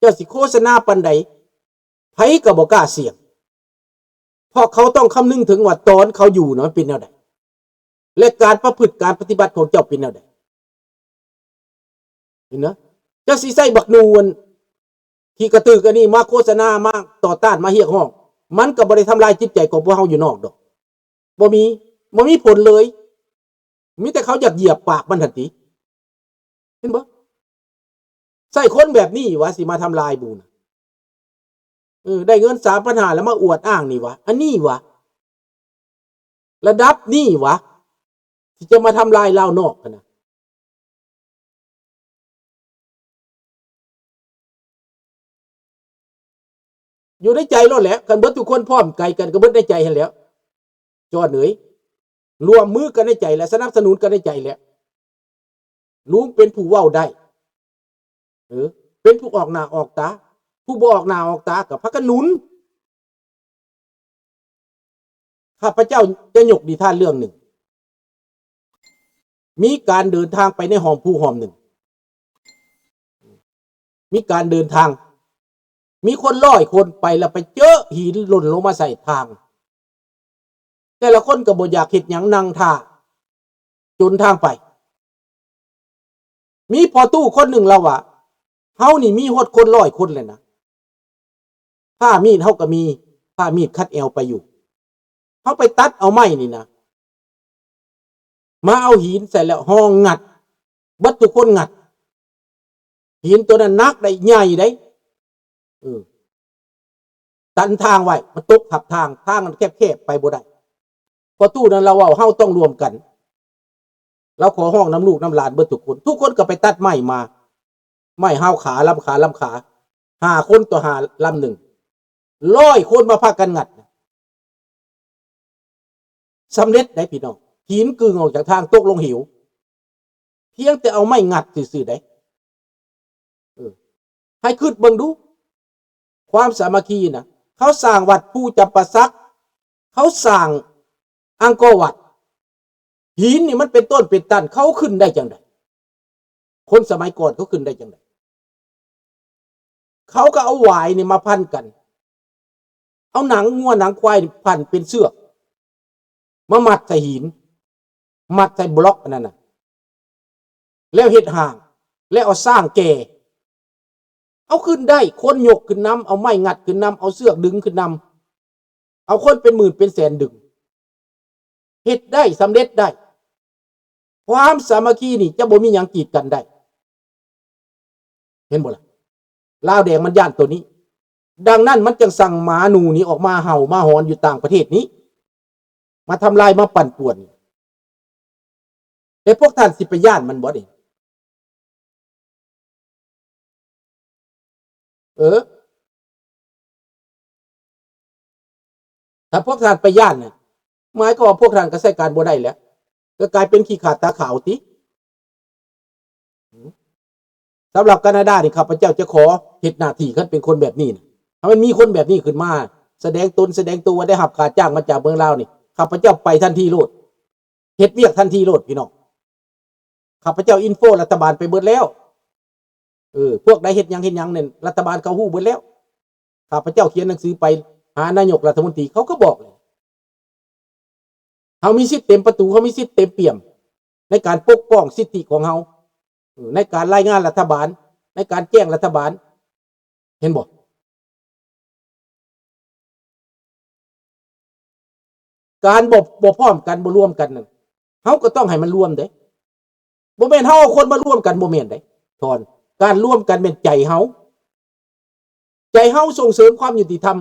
ເຈົ້າຊິໂຄສະນາປານໃດ ໃຜກໍບໍ່ກ້າສ່ຽງ ເພາະເຂົາຕ້ອງຄຳນຶງເຖິງວ່າຕອນເຂົາຢູ່ນະມັນເປັນແນວໃດ ແລະ ການປະພຶດການປະຕິບັດຂອງເຈົ້າເປັນແນວໃດ. ເຫັນນະ? ເຈົ້າຊິໃຊ້ບັກໜູ່ອັນຂີ້ກະຕຶກອັນນີ້ມາໂຄສະນາ ມາຕໍ່ຕ້ານ ມາຮຽກຮ້ອງ ມັນກໍບໍ່ໄດ້ທຳລາຍຈິດໃຈຂອງພວກເຮົາຢູ່ນອກດອກ. ບໍ່ມີ ບໍ່ມີຜົນເລີຍ. ມີແຕ່ເຂົາຢາກຢຽບປາກມັນຫັ້ນຕິ. ເຫັນບໍ່? ໃຊ້ຄົນແບບນີ້ຫວາ ຊິມາທຳລາຍໝູ່ນະ. ເອີ ໄດ້ເງິນສາມພັນຫ້າ ແລ້ວມາອວດອ້າງນີ້ຫວາ ອັນນີ້ຫວາ ລະດັບນີ້ຫວາ ທີ່ຈະມາທຳລາຍລາວນອກຫັ້ນນະ. ຢູ່ໃນໃຈໂລດແຫຼະ ຄັນເບິດທຸກຄົນພ້ອມໃຈກັນ ກໍເບິດໃນໃຈຫັ້ນແຫຼ້ວ ຈອນເອີຍ. ຮ່ວມມືກັນໃນໃຈ ແລະ ສະໜັບສະໜູນກັນໃນໃຈແຫຼະ. ລຸງເປັນຜູ້ເວົ້າໄດ້ ເອີ ເປັນຜູ້ອອກໜ້າອອກຕາ ຜູ້ບໍ່ອອກໜ້າອອກຕາກໍພາກັນໜູນ. ຂ້າພະເຈົ້າຈະຍົກນິທານເລື່ອງໜຶ່ງ. ມີການເດີນທາງໄປໃນຫ້ອມພູຫ້ອມໜຶ່ງ. ມີການເດີນທາງ ມີຄົນຮ້ອຍຄົນໄປ ແລ້ວໄປເຈີຫີນຫຼົ່ນລົງມາໃສ່ທາງ. ແຕ່ລະຄົນກໍບໍ່ຢາກເຮັດຫຍັງ ນັ່ງຖ້າຈົນທາງໄປ. ມີພໍ່ຕູ້ຄົນໜຶ່ງລາວວ່າ ເຮົານີ້ມີຮອດຄົນຮ້ອຍຄົນແລ້ວນະ ຜ້າມີດເຮົາກໍມີ ຜ້າມີດຄັດແອວໄປຢູ່. ເຮົາໄປຕັດເອົາໄມ້ນີ້ນະ ມາເອົາຫີນໃສ່ແລ້ວຫ້ອງງັດ ເບິດທຸກຄົນງັດ. ຫີນໂຕນັ້ນໜັກໄດ໋ ໃຫຍ່ໄດ໋ ເອີ ຕັນທາງໄວ້ ມັນຕົກທັບທາງ ທາງມັນແຄບໆ ໄປບໍ່ໄດ້. ພໍ່ຕູ້ນັ້ນລາວເວົ້າ ເຮົາຕ້ອງຮ່ວມກັນ. ລາວຂໍຮ້ອງນຳລູກນຳຫຼານເບິດທຸກຄົນ ທຸກຄົນກໍໄປຕັດໄມ້ມາ ໄມ້ຮາວຂາ ລຳຂາ ລຳຂາ ຫ້າຄົນຕໍ່ຫ້າລຳໜຶ່ງ ຮ້ອຍຄົນມາພາກັນງັດ ສຳເລັດໄດ໋ພີ່ນ້ອງ. ຫີນກຶ່ງອອກຈາກທາງ ຕົກລົງເຫວ ພຽງແຕ່ເອົາໄມ້ງັດຊື່ໆໄດ໋. ເອີ ໃຫ້ຄິດເບິ່ງດູ ຄວາມສາມັກຄີນະ. ເຂົາສ້າງວັດພູຈຳປາສັກ ເຂົາສ້າງອັງກໍວັດ ຫີນນີ້ມັນເປັນຕົ້ນເປັນຕັນ ເຂົາຂຶ້ນໄດ້ຈັ່ງໃດ? ຄົນສະໄໝກ່ອນເຂົາຂຶ້ນໄດ້ຈັ່ງໃດ? ເຂົາກໍເອົາຫວາຍນີ້ມາພັນກັນ ເອົາໜັງງົວໜັງຄວາຍພັນເປັນເຊືອກ ມາມັດໃສ່ຫີນ ມັດໃສ່ບລັອກອັນນັ້ນນະ ແລ້ວເຮັດຮ່າງ ແລ້ວເອົາຊ້າງແກ່ ເອົາຂຶ້ນໄດ້ ຄົນຍົກຂຶ້ນນຳ ເອົາໄມ້ງັດຂຶ້ນນຳ ເອົາເຊືອກດຶງຂຶ້ນນຳ ເອົາຄົນເປັນໝື່ນເປັນແສນດຶງ ເຮັດໄດ້ ສຳເລັດໄດ້. ຄວາມສາມັກຄີນີ້ຈະບໍ່ມີຫຍັງກີດກັນໄດ້ ເຫັນບໍ່ລະ? ລາວແດງມັນຢ້ານໂຕນີ້ ດັ່ງນັ້ນມັນຈຶ່ງສັ່ງໝາໜູນີ້ອອກມາເຫົ່າມາຫອນຢູ່ຕ່າງປະເທດນີ້ ມາທຳລາຍ ມາປັ່ນປ່ວນ. ແຕ່ພວກທ່ານຊິໄປຢ້ານມັນບໍ່ເດ? ເອີ ຖ້າພວກທ່ານໄປຢ້ານນະ ໝາຍຄວາມວ່າພວກທ່ານກໍໃຊ້ການບໍ່ໄດ້ແລ້ວ ກໍກາຍເປັນຂີ້ຂາດຕາຂາວຕິ. ສຳລັບການາດານີ້ ຂ້າພະເຈົ້າຈະຂໍເຮັດໜ້າທີ່ ຄັນເປັນຄົນແບບນີ້ນະ ຖ້າມັນມີຄົນແບບນີ້ຂຶ້ນມາ ສະແດງຕົນສະແດງຕົວວ່າໄດ້ຮັບຄ່າຈ້າງມາຈາກເມືອງລາວນີ້ ຂ້າພະເຈົ້າໄປທັນທີໂລດ ເຮັດວຽກທັນທີໂລດພີ່ນ້ອງ. ຂ້າພະເຈົ້າອິນໂຟລັດຖະບານໄປເບິດແລ້ວ ເອີ ພວກໃດເຮັດຫຍັງເຮັດຫຍັງນັ້ນ ລັດຖະບານເຂົາຮູ້ເບິດແລ້ວ. ຂ້າພະເຈົ້າຂຽນໜັງສືໄປຫານາຍົກລັດຖະມົນຕີ ເຂົາກໍບອກແລ້ວ ເຮົາມີສິດເຕັມປະຕູ ເຮົາມີສິດເຕັມປ່ຽມ ໃນການປົກປ້ອງສິດທິຂອງເຮົາ ເອີ ໃນການລາຍງານລັດຖະບານ ໃນການແຈ້ງລັດຖະບານ ເຫັນບໍ່? ການບໍ່ ບໍ່ພ້ອມກັນ ບໍ່ລວມກັນນັ້ນ ເຮົາກໍຕ້ອງໃຫ້ມັນລວມເດ້. ບໍ່ແມ່ນເຮົາເອົາຄົນມາລວມກັນ ບໍ່ແມ່ນເດ້. ຖອນ ການລວມກັນແມ່ນໃຈເຮົາ ໃຈເຮົາສົ່ງເສີມຄວາມຍຸຕິທຳ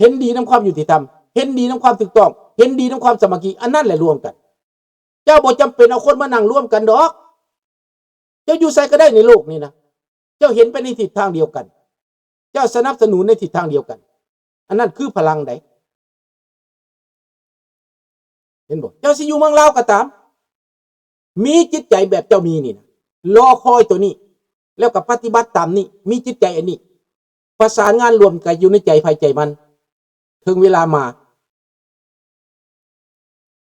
ເຫັນດີນຳຄວາມຍຸຕິທຳ ເຫັນດີນຳຄວາມຖືກຕ້ອງ ເຫັນດີນຳຄວາມສາມັກຄີ ອັນນັ້ນແຫຼະລວມກັນ. ເຈົ້າບໍ່ຈຳເປັນເອົາຄົນມານັ່ງລວມກັນດອກ. ເຈົ້າຢູ່ໃສກໍໄດ້ໃນໂລກນີ້ນະ ເຈົ້າເຫັນໄປໃນທິດທາງດຽວກັນ ເຈົ້າສະໜັບສະໜູນໃນທິດທາງດຽວກັນ ອັນນັ້ນຄືພະລັງໃດ໋. ເຫັນບໍ່? ເຈົ້າຊິຢູ່ເມືອງລາວກໍຕາມ ມີຈິດໃຈແບບເຈົ້າມີນີ້ນະ ລໍຄອຍໂຕນີ້ ແລ້ວກໍປະຕິບັດຕາມນີ້ ມີຈິດໃຈອັນນີ້ ປະສານງານລວມກັນຢູ່ໃນໃຈໃຜໃຈມັນ ເຖິງເວລາມາ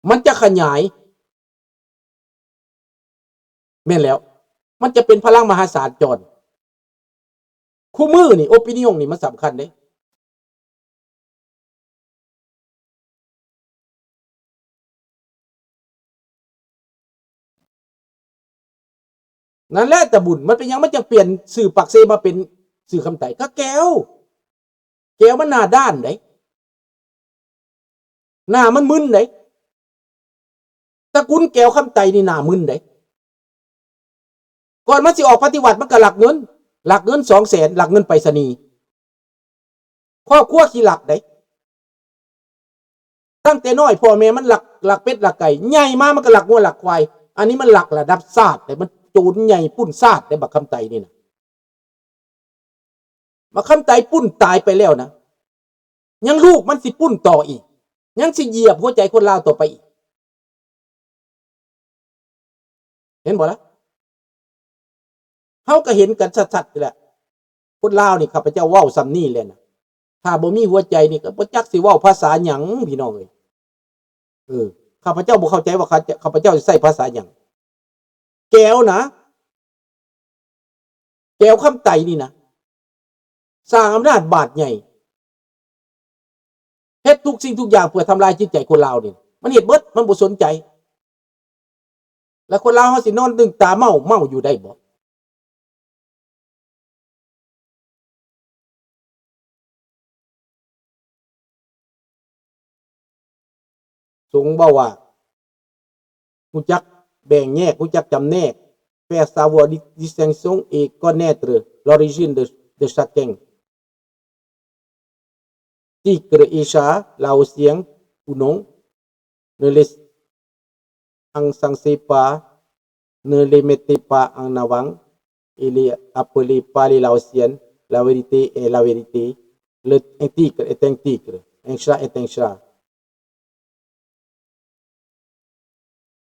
ມັນຈະຂະຫຍາຍ ແມ່ນແລ້ວ ມັນຈະເປັນພະລັງມະຫາສານຈອນ. ຄູ່ມື້ນີ້ ໂອປີນິອອງນີ້ມັນສຳຄັນເດ້. ນັ້ນແຫຼະຕາບຸນ ມັນເປັນຫຍັງມັນຈັ່ງປ່ຽນຊື່ປາກເຊມາເປັນຊື່ຄຳໄຕ? ກະແກວ ແກວມັນໜ້າດ້ານເດ້ ໜ້າມັນມຶນເດ້. ຕະກຸນແກວຄຳໄຕນີ້ໜ້າມຶນເດ້. ກ່ອນມັນຊິອອກປະຕິວັດ ມັນກໍລັກເງິນ, ລັກເງິນສອງແສນ, ລັກເງິນໄປສະນີ. ຄອບຄົວຂີ້ລັກເດ້. ຕັ້ງແຕ່ນ້ອຍພໍ່ແມ່ມັນລັກ, ລັກເປັດລັກໄກ່, ໃຫຍ່ມາມັນກໍລັກງົວລັກຄວາຍ. ອັນນີ້ມັນລັກລະດັບຊາດເດ້, ມັນໂຈນໃຫຍ່ປຸ້ນຊາດເດ້ ບັກຄຳໄຕນີ້ນະ. ບັກຄຳໄຕປຸ້ນຕາຍໄປແລ້ວນະ, ຍັງລູກມັນຊິປຸ້ນຕໍ່ອີກ, ຍັງຊິຢຽບຫົວໃຈຄົນລາວຕໍ່ໄປອີກ. ເຫັນບໍ່ລະ? ເຮົາກໍເຫັນກັນຊັດໆຢູ່ແລ້ວ. ຄົນລາວນີ້ ຂ້າພະເຈົ້າເວົ້າສ່ຳນີ້ແຫຼະນະ, ຖ້າບໍ່ມີຫົວໃຈນີ້ ກໍບໍ່ຈັກຊິເວົ້າພາສາຫຍັງ ພີ່ນ້ອງເອີຍ. ເອີ ຂ້າພະເຈົ້າບໍ່ເຂົ້າໃຈວ່າ ຂ້າ ຂ້າພະເຈົ້າຊິໃຊ້ພາສາຫຍັງ. ແກວນະ, ແກວຄຳໄຕນີ້ນະ ສ້າງອຳນາດບາດໃຫຍ່, ເຮັດທຸກສິ່ງທຸກຢ່າງເພື່ອທຳລາຍຈິດໃຈຄົນລາວນີ້. ມັນເຮັດເບິດ, ມັນບໍ່ສົນໃຈ. ແລ້ວຄົນລາວເຮົາຊິນອນຕຶງຕາເມົາ, ເມົາຢູ່ໄດ້ບໍ່? ຊົງເວົ້າວ່າ ຮູ້ຈັກແບ່ງແຍກ, ຮູ້ຈັກຈຳແນກ, faire savoir di-, distinction et connaître l'origine de, de chacun. Tigre et chat, laotien ou non, ne les encensez pas, ne les mettez pas en avant, et les appelez pas les Laotiens, la vérité est la vérité, le, un tigre est un tigre, un chat est un chat.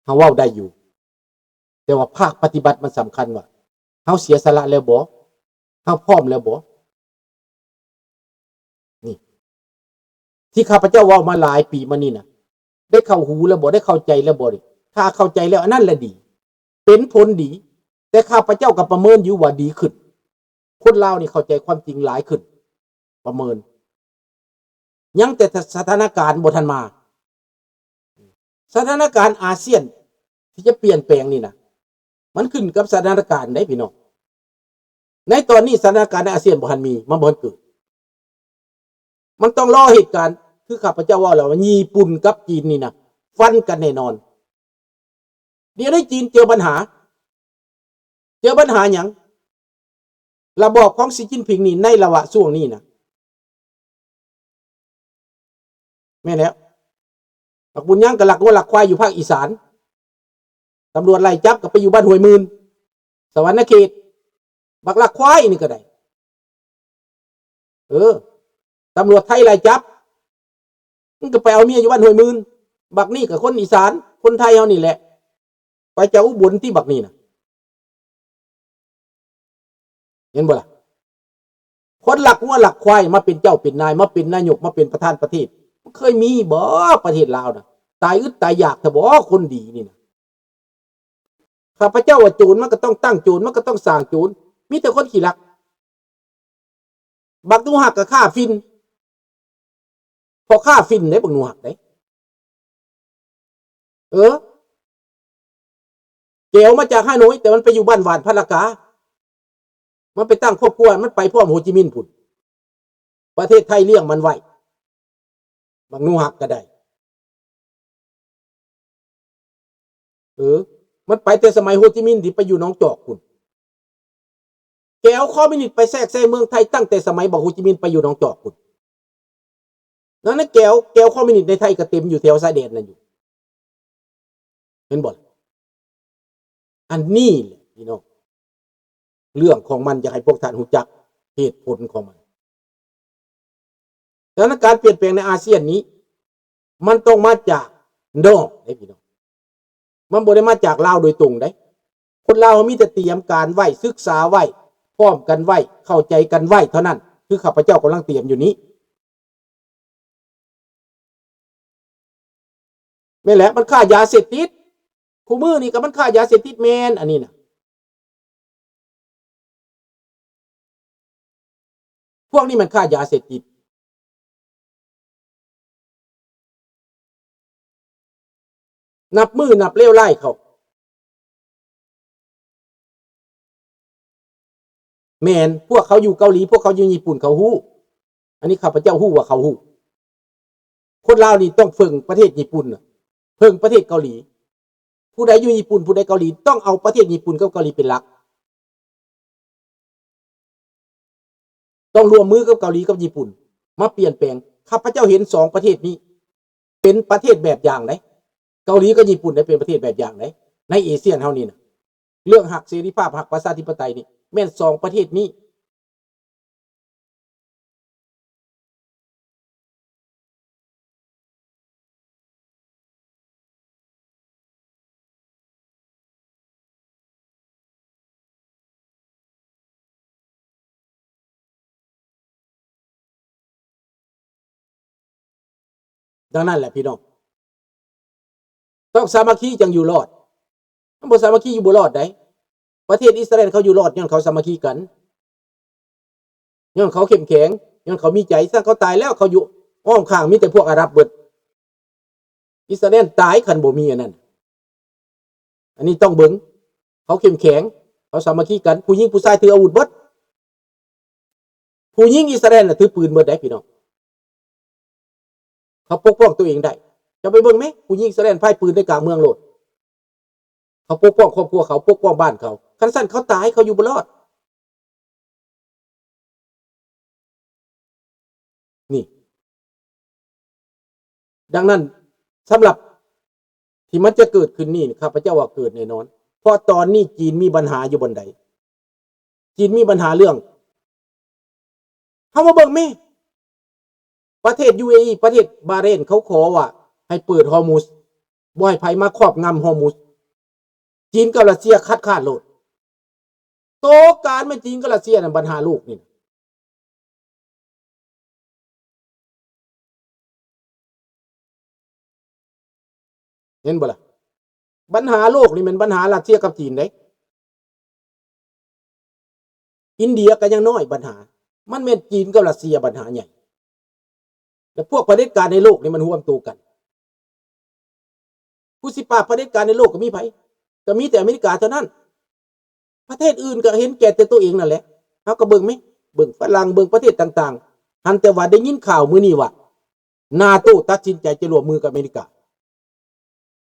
ເຮົາເວົ້າໄດ້ຢູ່, ແຕ່ວ່າພາກປະຕິບັດມັນສຳຄັນວ່າ ເຮົາເສຍສະຫຼະແລ້ວບໍ່? ເຮົາພ້ອມແລ້ວບໍ່? ນີ້ ທີ່ຂ້າພະເຈົ້າເວົ້າມາຫຼາຍປີມານີ້ນະ ໄດ້ເຂົ້າຫູແລ້ວບໍ່? ໄດ້ເຂົ້າໃຈແລ້ວບໍ່? ນີ້ ຖ້າເຂົ້າໃຈແລ້ວ ອັນນັ້ນແຫຼະດີ, ເປັນຜົນດີ. ແຕ່ຂ້າພະເຈົ້າກໍປະເມີນຢູ່ວ່າດີຂຶ້ນ. ຄົນລາວນີ້ເຂົ້າໃຈຄວາມຈິງຫຼາຍຂຶ້ນ, ປະເມີນ. ຍັງແຕ່ສະຖານະການບໍ່ທັນມາ. ສະຖານະການອາຊຽນທີ່ຈະປ່ຽນແປງນີ້ນະ ມັນຂຶ້ນກັບສະຖານະການເດ້ພີ່ນ້ອງ. ໃນຕອນນີ້ສະຖານະການໃນອາຊຽນບໍ່ທັນມີ, ມັນບໍ່ທັນເກີດ. ມັນຕ້ອງລໍເຫດການ ຄືຂ້າພະເຈົ້າເວົ້າແລ້ວວ່າ ຍີ່ປຸ່ນກັບຈີນນີ້ນະ ຟັນກັນແນ່ນອນ. ດຽວນີ້ຈີນເຈີບັນຫາ. ເຈີບັນຫາຫຍັງ? ລະບອບຂອງສີຈິ້ນຜິງນີ້ ໃນລະຫວ່າງຊ່ວງນີ້ນະ ແມ່ນແລ້ວ. ບັກບຸນຍັງກໍລັກງົວລັກຄວາຍຢູ່ພາກອີສານ, ຕຳຫຼວດໄລ່ຈັບກໍໄປຢູ່ບ້ານຫ້ວຍໝື່ນ, ສະຫວັນນະເຂດ. ບັກລັກຄວາຍນີ້ກໍໄດ້. ເອີ ຕຳຫຼວດໄທໄລ່ຈັບ, ມັນກໍໄປເອົາເມຍຢູ່ບ້ານຫ້ວຍໝື່ນ. ບັກນີ້ກໍຄົນອີສານ, ຄົນໄທເຮົານີ້ແຫຼະ. ໄປຈາກອຸບົນຕິ ບັກນີ້ນະ. ເຫັນບໍ່ລະ? ຄົນລັກງົວລັກຄວາຍມາເປັນເຈົ້າເປັນນາຍ, ມາເປັນນາຍົກ, ມາເປັນປະທານປະເທດ, ມັນເຄີຍມີບໍ່? ປະເທດລາວນະ ຕາຍອຶດຕາຍຢາກແທ້ບໍ່ ຄົນດີນີ້ນະ? ຂ້າພະເຈົ້າວ່າໂຈນມັນກໍຕ້ອງຕັ້ງໂຈນ, ມັນກໍຕ້ອງສ້າງໂຈນ, ມີແຕ່ຄົນຂີ້ລັກ. ບັກໜູຮັກກໍຄ້າຝິ່ນ, ພໍ່ຄ້າຝິ່ນເດ້ ບັກໜູຮັກເດ້. ເອີ ແກວມາຈາກຮາໂນ້ຍ ແຕ່ມັນໄປຢູ່ບ້ານຫວານພັດລະກາ, ມັນໄປຕັ້ງຄອບຄົວ, ມັນໄປພ້ອມໂຮຈິມິນພຸ້ນ. ປະເທດໄທລ້ຽງມັນໄວ້, ບັກໜູຮັກກໍໄດ້. ເອີ ມັນໄປແຕ່ສະໄໝໂຮຈິມິນທີ່ໄປຢູ່ໜອງຈອກພຸ້ນ. ແກວຄອມມິວນິດໄປແຊກແຊງເມືອງໄທຕັ້ງແຕ່ສະໄໝບັກໂຮຈິມິນໄປຢູ່ໜອງຈອກພຸ້ນ. ນັ້ນນະ ແກວ, ແກວຄອມມິວນິດໃນໄທກໍເຕັມຢູ່ແຖວຊາຍແດນນັ້ນຢູ່. ເຫັນບໍ່ລະ? ອັນນີ້ແຫຼະພີ່ນ້ອງ ເລື່ອງຂອງມັນ, ຢາກໃຫ້ພວກທ່ານຮູ້ຈັກເຫດຜົນຂອງມັນ. ສະຖານະການປ່ຽນແປງໃນອາຊຽນນີ້ ມັນຕ້ອງມາຈາກນອກເດ້ພີ່ນ້ອງ, ມັນບໍ່ໄດ້ມາຈາກລາວໂດຍຕົງເດ້. ຄົນລາວເຮົາມີແຕ່ຕຽມການໄວ້, ສຶກສາໄວ້, ພ້ອມກັນໄວ້, ເຂົ້າໃຈກັນໄວ້ເທົ່ານັ້ນ, ຄືຂ້າພະເຈົ້າກຳລັງຕຽມຢູ່ນີ້. ແມ່ນແຫຼະ, ມັນຄ້າຢາເສບຕິດ. ຄູ່ມື້ນີ້ກໍມັນຄ້າຢາເສບຕິດແມ່ນ ອັນນີ້ນະ. ພວກນີ້ມັນຄ້າຢາເສບຕິດ ນັບມື້ນັບເລວຮ້າຍເຂົ້າ. ແມ່ນ, ພວກເຂົາຢູ່ເກົາຫຼີ, ພວກເຂົາຢູ່ຍີ່ປຸ່ນ, ເຂົາຮູ້. ອັນນີ້ຂ້າພະເຈົ້າຮູ້ວ່າເຂົາຮູ້. ຄົນລາວນີ້ຕ້ອງເພິ່ງປະເທດຍີ່ປຸ່ນ, ເພິ່ງປະເທດເກົາຫຼີ. ຜູ້ໃດຢູ່ຍີ່ປຸ່ນ, ຜູ້ໃດເກົາຫຼີ, ຕ້ອງເອົາປະເທດຍີ່ປຸ່ນກັບເກົາຫຼີເປັນຫຼັກ. ຕ້ອງຮ່ວມມືກັບເກົາຫຼີກັບຍີ່ປຸ່ນມາປ່ຽນແປງ. ຂ້າພະເຈົ້າເຫັນສອງປະເທດນີ້ເປັນປະເທດແບບຢ່າງໃດ໋. ເກົາຫຼີກັບຍີ່ປຸ່ນໄດ້ເປັນປະເທດແບບຢ່າງໃດ໋ ໃນເອຊຽນເຮົານີ້ນະ. ເລື່ອງຮັກເສລີພາບ, ຮັກປະຊາທິປະໄຕນີ້ ແມ່ນສອງປະເທດນີ້. ດັ່ງນັ້ນແຫຼະພີ່ນ້ອງ, ຕ້ອງສາມັກຄີຈັ່ງຢູ່ລອດ. ຄັນບໍ່ສາມັກຄີຢູ່ບໍ່ລອດໃດ໋. ປະເທດອິດສະຣາແອນເຂົາຢູ່ລອດຍ້ອນເຂົາສາມັກຄີກັນ, ຍ້ອນເຂົາເຂັ້ມແຂງ, ຍ້ອນເຂົາມີໃຈ. ຊັ້ນເຂົາຕາຍແລ້ວ, ເຂົາຢູ່ອ້ອມຂ້າງມີແຕ່ພວກອາຣັບເບິດ. ອິດສະຣາແອນຕາຍຄັນບໍ່ມີອັນນັ້ນ. ອັນນີ້ຕ້ອງເບິ່ງ, ເຂົາເຂັ້ມແຂງ, ເຂົາສາມັກຄີກັນ, ຜູ້ຍິງຜູ້ຊາຍຖືອາວຸດເບິດ. ຜູ້ຍິງອິດສະຣາແອນນະຖືປືນເບິດໄດ໋ພີ່ນ້ອງ, ເຂົາປົກປ້ອງຕົວເອງໄດ້. ເຈົ້າໄປເບິ່ງແມ, ຜູ້ຍິງອິດສະຣາແອນພາຍປືນໃນກາງເມືອງໂລດ. ເຂົາປົກປ້ອງຄອບຄົວເຂົາ, ປົກປ້ອງບ້ານເຂົາ. ຄັນຊັ້ນເຂົາຕາຍ, ເຂົາຢູ່ບໍ່ລອດ. ນີ້. ດັ່ງນັ້ນ, ສຳລັບທີ່ມັນຈະເກີດຂຶ້ນນີ້, ຂ້າພະເຈົ້າວ່າເກີດແນ່ນອນ. ເພາະຕອນນີ້ຈີນມີບັນຫາຢູ່ບ່ອນໃດ? ຈີນມີບັນຫາເລື່ອງ, ເຮົາມາເບິ່ງແມ, ປະເທດ UAE ປະເທດບາເຣນ ເຂົາຂໍວ່າໃຫ້ເປີດຮອມຸດ, ບໍ່ໃຫ້ໃຜມາຄອບງຳຮອມຸດ. ຈີນກັບຣັດເຊຍຄັດຄ້ານໂລດ. ໂຕການແມ່ນຈີນກັບຣັດເຊຍນັ້ນ ບັນຫາໂລກນີ້ນະ. ເຫັນບໍ່ລະ? ບັນຫາໂລກນີ້ແມ່ນບັນຫາຣັດເຊຍກັບຈີນເດ້. ອິນເດຍກໍຍັງນ້ອຍບັນຫາ, ມັນແມ່ນຈີນກັບຣັດເຊຍບັນຫາໃຫຍ່. ແລະ ພວກຜະເດັດການໃນໂລກນີ້ມັນຮວມໂຕກັນ. ຜູ້ຊິປາບຜະເດັດການໃນໂລກກໍມີໃຜ? ກໍມີແຕ່ອາເມລິກາເທົ່ານັ້ນ. ປະເທດອື່ນກໍເຫັນແກ່ແຕ່ຕົວເອງນັ້ນແຫຼະ. ເຮົາກໍເບິ່ງແມ, ເບິ່ງຝຣັ່ງ, ເບິ່ງປະເທດຕ່າງໆ. ຫັ້ນແຕ່ວ່າໄດ້ຍິນຂ່າວມື້ນີ້ວ່າ ນາໂຕ ຕັດສິນໃຈຈະຮ່ວມມືກັບອາເມລິກາ.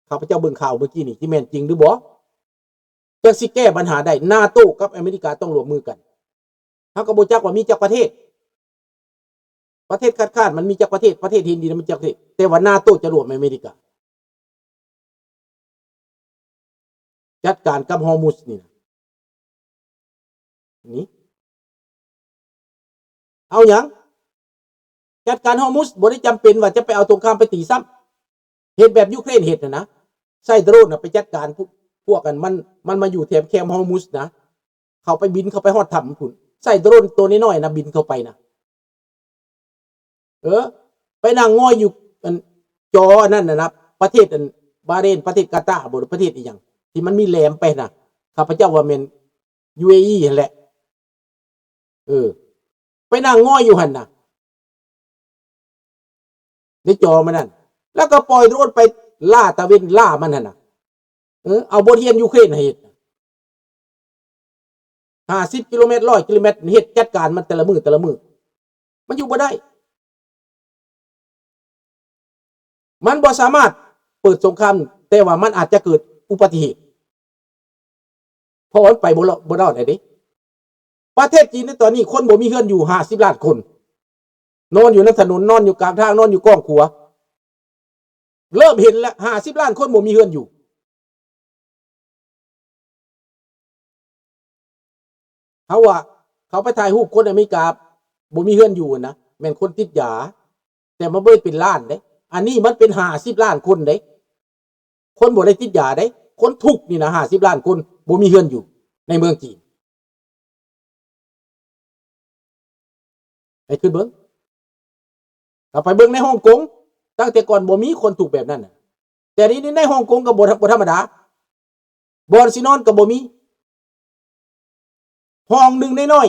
ຂ້າພະເຈົ້າເບິ່ງຂ່າວມື້ກີ້ນີ້ ຊິແມ່ນຈິງຫຼືບໍ່? ຈັ່ງຊິແກ້ບັນຫາໄດ້, ນາໂຕ ກັບອາເມລິກາຕ້ອງຮ່ວມມືກັນ. ເຮົາກໍບໍ່ຈັກວ່າມີຈັກປະເທດ. ປະເທດຄັດຄ້ານມັນມີຈັກປະເທດ, ປະເທດເຫັນດີນະມັນຈັກປະເທດ, ແຕ່ວ່ານາໂຕຈະຮ່ວມອາເມລິກາ ຈັດການກັບຮອມຸດນີ້ນະ. ນີ້ ເອົາຫຍັງ? ຈັດການຮອມຸດ ບໍ່ໄດ້ຈຳເປັນວ່າຈະໄປເອົາສົງຄາມໄປຕີຊ້ຳ. ເຮັດແບບຢູເຄຣນເຮັດຫັ້ນນະ, ໃຊ້ໂດຣນນະໄປຈັດການພວກ ພວກອັນມັນ ມັນມາຢູ່ແຖມແຄມຮອມຸດນະ, ເຂົ້າໄປ ບິນເຂົ້າໄປຮອດຖ້ຳພຸ້ນ, ໃຊ້ໂດຣນໂຕນ້ອຍໆນະ ບິນເຂົ້າໄປນະ. ເອີ ໄປນັ່ງງອຍຢູ່ອັນ ຈໍອັນນັ້ນນະ ປະເທດອັນບາເຣນ, ປະເທດກາຕາບໍ ປະເທດອີ່ຫຍັງ ທີ່ມັນມີແຫຼມໄປນະ, ຂ້າພະເຈົ້າວ່າແມ່ນ UAE ຫັ້ນແຫຼະ. ເອີ ໄປນັ່ງງອຍຢູ່ຫັ້ນນະ ໃນຈໍມັນນັ້ນ, ແລ້ວກໍປ່ອຍໂດຣນໄປລ່າຕາເວັນ ລ່າມັນຫັ້ນນະ. ເອີ ເອົາບົດຮຽນຢູເຄຣນໃຫ້ເຮັດ ຫ້າສິບກິໂລແມັດ, ຮ້ອຍກິໂລແມັດ, ເຮັດຈັດການມັນແຕ່ລະມື້ ແຕ່ລະມື້. ມັນຢູ່ບໍ່ໄດ້. ມັນບໍ່ສາມາດເປີດສົງຄາມ, ແຕ່ວ່າມັນອາດຈະເກີດອຸບັດຕິເຫດ, ເພາະວ່າມັນໄປບໍ່ລອດ ບໍ່ລອດແລ້ວເດ້. ປະເທດຈີນໃນຕອນນີ້ ຄົນບໍ່ມີເຮືອນຢູ່ຫ້າສິບລ້ານຄົນ, ນອນຢູ່ນຳຖະໜົນ, ນອນຢູ່ກາງທາງ, ນອນຢູ່ກ້ອງຂົວ. ເລີ່ມເຫັນແລ້ວ, ຫ້າສິບລ້ານຄົນບໍ່ມີເຮືອນຢູ່. ເຮົາວ່າເຂົາໄປຖ່າຍຮູບຄົນອາເມລິກາບໍ່ມີເຮືອນຢູ່ນະ, ແມ່ນຄົນຕິດຢາ, ແຕ່ມັນບໍ່ໄດ້ເປັນລ້ານເດ້. ອັນນີ້ມັນເປັນຫ້າສິບລ້ານຄົນເດ້, ຄົນບໍ່ໄດ້ຕິດຢາເດ້. ຄົນທຸກນີ້ນະ ຫ້າສິບລ້ານຄົນບໍ່ມີເຮືອນຢູ່ໃນເມືອງຈີນ. ໄປຂຶ້ນເບິ່ງ, ກໍໄປເບິ່ງໃນຮົງກົງ, ຕັ້ງແຕ່ກ່ອນບໍ່ມີຄົນທຸກແບບນັ້ນນະ, ແຕ່ນີ້ໃນຮົງກົງກໍບໍ່ ບໍ່ທຳມະດາ, ບ່ອນຊິນອນກໍບໍ່ມີ, ຫ້ອງໜຶ່ງນ້ອຍ